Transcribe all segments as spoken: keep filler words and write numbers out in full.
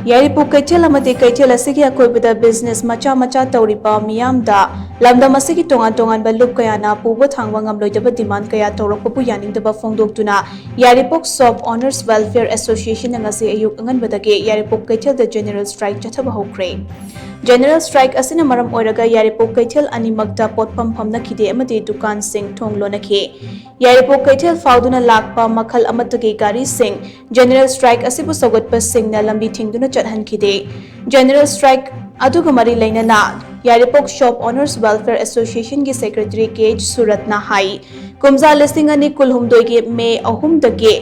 ꯌꯥꯏꯔꯤꯄꯣꯛ ꯀꯩꯊꯦꯜ ꯑꯃꯗꯤ ꯀꯩꯊꯦꯜ ꯑꯁꯤꯒꯤ ꯑꯀꯣꯏꯕꯗ business ꯃꯆꯥ ꯃꯆꯥ ꯇꯧꯔꯤꯕ ꯃꯤꯌꯥꯝꯗ ꯂꯝꯗꯝ ꯑꯁꯤꯒꯤ ꯇꯣꯉꯥꯟ ꯇꯣꯉꯥꯟꯕ ꯂꯨꯞ ꯀꯌꯥꯅ ꯄꯨꯕ ꯊꯥꯡꯕ ꯉꯝꯂꯣꯏꯗꯕ demand ꯀꯌꯥ ꯇꯧꯔꯛꯄꯕꯨ ꯌꯥꯅꯤꯡꯗꯕ ꯐꯣꯡꯗꯣꯛꯇꯨꯅ ꯌꯥꯏꯔꯤꯄꯣꯛ Shop Owners Welfare Association ꯅ ꯉꯁꯤ ꯑꯌꯨꯛ ꯑꯉꯟꯕꯗꯒꯤ ꯌꯥꯏꯔꯤꯄꯣꯛ ꯀꯩꯊꯦꯜꯗ general strike ꯆꯠꯊꯕ ꯍꯧꯈ꯭ꯔꯦ꯫ General strike ꯑꯁꯤꯅ ꯃꯔꯝ ꯑꯣꯏꯔꯒ ꯌꯥꯏꯔꯤꯄꯣꯛ ꯀꯩꯊꯦꯜ ꯑꯅꯤꯃꯛꯇ ꯄꯣꯠꯐꯝ ꯐꯝꯅꯈꯤꯗꯦ ꯑꯃꯗꯤ ꯗꯨꯀꯥꯟꯁꯤꯡ ꯊꯣꯡ ꯂꯣꯟꯅꯈꯤ꯫ ꯌꯥꯏꯔꯤꯄꯣꯛ ꯀꯩꯊꯦꯜ ꯐꯥꯎꯗꯨꯅ ꯂꯥꯛꯄ ꯃꯈꯜ ꯑꯃꯠꯇꯒꯤ ꯒꯥꯔꯤꯁꯤꯡ general strike ꯑꯁꯤꯕꯨ ꯁꯧꯒꯠꯄꯁꯤꯡꯅ ꯂꯝꯕꯤ ꯊꯤꯡꯗꯨꯅ ꯆꯠꯍꯟꯈꯤꯗꯦ꯫ General strike ꯑꯗꯨꯒ ꯃꯔꯤ ꯂꯩꯅꯅ ꯌꯥꯏꯔꯤꯄꯣꯛ Shop Owners Welfare Association ꯒꯤ secretary ꯀꯦ ꯑꯩꯆ ꯁꯨꯔꯠꯅ ꯍꯥꯏ, ꯀꯨꯝꯖꯥ ꯂꯤꯁꯤꯡ ꯑꯅꯤ ꯀꯨꯟꯍꯨꯝꯗꯣꯏꯒꯤ ꯃꯦ ꯑꯍꯨꯝꯗꯒꯤ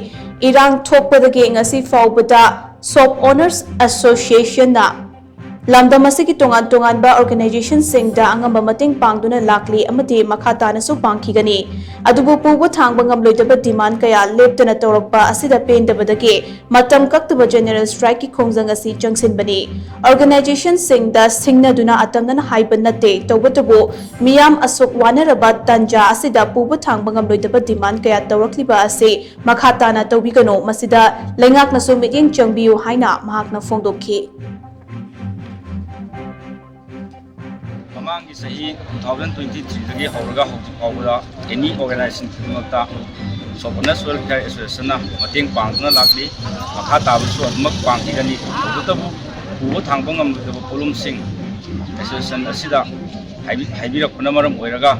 ꯏꯔꯥꯡ ꯊꯣꯛꯄꯗꯒꯤ ꯉꯁꯤ ꯐꯥꯎꯕꯗ Shop Owners Association ꯅ ꯂꯝꯗꯝ ꯑꯁꯤꯒꯤ ꯇꯣꯉꯥꯟ ꯇꯣꯉꯥꯟꯕ organization ꯁꯤꯡꯗ ꯑꯉꯝꯕ ꯃꯇꯦꯡ ꯄꯥꯡꯗꯨꯅ ꯂꯥꯛꯂꯤ ꯑꯃꯗꯤ ꯃꯈꯥ ꯇꯥꯅꯁꯨ ꯄꯥꯡꯈꯤꯒꯅꯤ꯫ ꯑꯗꯨꯕꯨ ꯄꯨꯕ ꯊꯥꯡꯕ ꯉꯝꯂꯣꯏꯗꯕ demand ꯀꯌꯥ ꯂꯦꯞꯇꯅ ꯇꯧꯔꯛꯄ ꯑꯁꯤꯗ ꯄꯦꯟꯗꯕꯗꯒꯤ ꯃꯇꯝ ꯀꯛꯇꯕ general strike ꯀꯤ ꯈꯣꯡꯖꯪ ꯑꯁꯤ ꯆꯪꯁꯤꯟꯕꯅꯤ꯫ Organization ꯁꯤꯡꯗ ꯁꯤꯡꯅꯗꯨꯅ ꯑꯇꯝꯅꯅ ꯍꯥꯏꯕ ꯅꯠꯇꯦ, ꯇꯧꯕꯇꯕꯨ ꯃꯤꯌꯥꯝ ꯑꯁꯨꯛ ꯋꯥꯅꯔꯕ ꯇꯥꯟꯖꯥ ꯑꯁꯤꯗ ꯄꯨꯕ ꯊꯥꯡꯕ ꯉꯝꯂꯣꯏꯗꯕ demand ꯀꯌꯥ ꯇꯧꯔꯛꯂꯤꯕ ꯑꯁꯤ ꯃꯈꯥ ꯇꯥꯅ ꯇꯧꯕꯤꯒꯅꯨ, ꯃꯁꯤꯗ ꯂꯩꯉꯥꯛꯅꯁꯨ ꯃꯤꯠꯌꯦꯡ ꯆꯪꯕꯤꯌꯨ ꯍꯥꯏꯅ ꯃꯍꯥꯛꯅ ꯐꯣꯡꯗꯣꯛꯈꯤ꯫ ꯃꯃꯥꯡꯒꯤ ꯆꯍꯤ two thousand twenty three ꯗꯒꯤ ꯍꯧꯔꯒ ꯍꯧꯖꯤꯛ ꯐꯥꯎꯕꯗ any organization ꯈꯨꯗꯤꯡꯃꯛꯇ Shop Owners Welfare Association ꯅ ꯃꯇꯦꯡ ꯄꯥꯡꯗꯨꯅ ꯂꯥꯛꯂꯤ꯫ ꯃꯈꯥ ꯇꯥꯕꯁꯨ ꯑꯗꯨꯃꯛ ꯄꯥꯡꯈꯤꯒꯅꯤ꯫ ꯇꯧꯕꯇꯕꯨ ꯄꯨꯕ ꯊꯥꯡꯕ ꯉꯝꯂꯣꯏꯗꯕ ꯄꯣꯠꯂꯨꯝꯁꯤꯡ association ꯑꯁꯤꯗ ꯍꯥꯏꯕꯤ-, ꯍꯥꯏꯕꯤꯔꯛꯄꯅ ꯃꯔꯝ ꯑꯣꯏꯔꯒ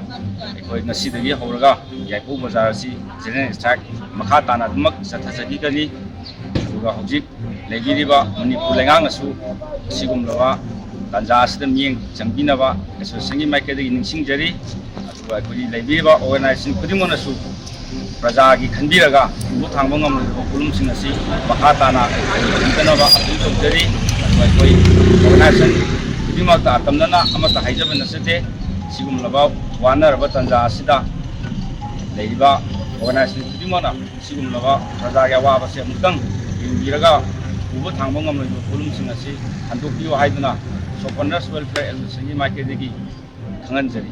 ꯑꯩꯈꯣꯏ ꯉꯁꯤꯗꯒꯤ ꯍꯧꯔꯒ ꯌꯥꯏꯄꯣꯛ ꯕꯖꯥꯔ ꯑꯁꯤ general strike ꯃꯈꯥ ꯇꯥꯅ ꯑꯗꯨꯃꯛ ꯆꯠꯊꯖꯈꯤꯒꯅꯤ꯫ ꯑꯗꯨꯒ ꯍꯧꯖꯤꯛ ꯂꯩꯕꯤꯔꯤꯕ ꯃꯅꯤꯄꯨꯔ ꯂꯩꯉꯥꯛꯅꯁꯨ ꯑꯁꯤꯒꯨꯝꯂꯕ ꯇꯥꯟꯖꯥ ꯑꯁꯤꯗ ꯃꯤꯠꯌꯦꯡ ꯆꯪꯕꯤꯅꯕ association ꯒꯤ ꯃꯥꯏꯀꯩꯗꯒꯤ ꯅꯤꯡꯁꯤꯡꯖꯔꯤ꯫ ꯑꯗꯨꯒ ꯑꯩꯈꯣꯏꯒꯤ ꯂꯩꯕꯤꯔꯤꯕ organization ꯈꯨꯗꯤꯡꯃꯛꯅꯁꯨ ꯄ꯭ꯔꯖꯥꯒꯤ ꯈꯟꯕꯤꯔꯒ ꯄꯨꯕ ꯊꯥꯡꯕ ꯉꯝꯂꯣꯏꯗꯕ ꯄꯣꯠꯂꯨꯝꯁꯤꯡ ꯑꯁꯤ ꯃꯈꯥ ꯇꯥꯅ ꯄꯨꯅꯕ ꯑꯄꯤꯜ ꯇꯧꯖꯔꯤ꯫ ꯑꯗꯨꯒ ꯑꯩꯈꯣꯏ organization ꯈꯨꯗꯤꯡꯃꯛꯇ ꯑꯇꯝꯅꯅ ꯑꯃꯠꯇ ꯍꯥꯏꯖꯕ ꯅꯠꯆꯗꯦ꯫ ꯁꯤꯒꯨꯝꯂꯕ ꯋꯥꯅꯔꯕ ꯇꯥꯟꯖꯥ ꯑꯁꯤꯗ ꯂꯩꯔꯤꯕ organization ꯈꯨꯗꯤꯡꯃꯛꯅ ꯁꯤꯒꯨꯝꯂꯕ ꯄ꯭ꯔꯖꯥꯒꯤ ꯑꯋꯥꯕꯁꯦ ꯑꯃꯨꯛꯇꯪ ꯌꯦꯡꯕꯤꯔꯒ ꯄꯨꯕ ꯊꯥꯡꯕ ꯉꯝꯂꯣꯏꯗꯕ ꯄꯣꯠꯂꯨꯝꯁꯤꯡ ꯑꯁꯤ ꯍꯟꯗꯣꯛꯄꯤꯌꯨ ꯍꯥꯏꯗꯨꯅ Shop Owners Welfare Association ꯒꯤ ꯃꯥꯏꯀꯩꯗꯒꯤ ꯈꯪꯍꯟꯖꯔꯤ꯫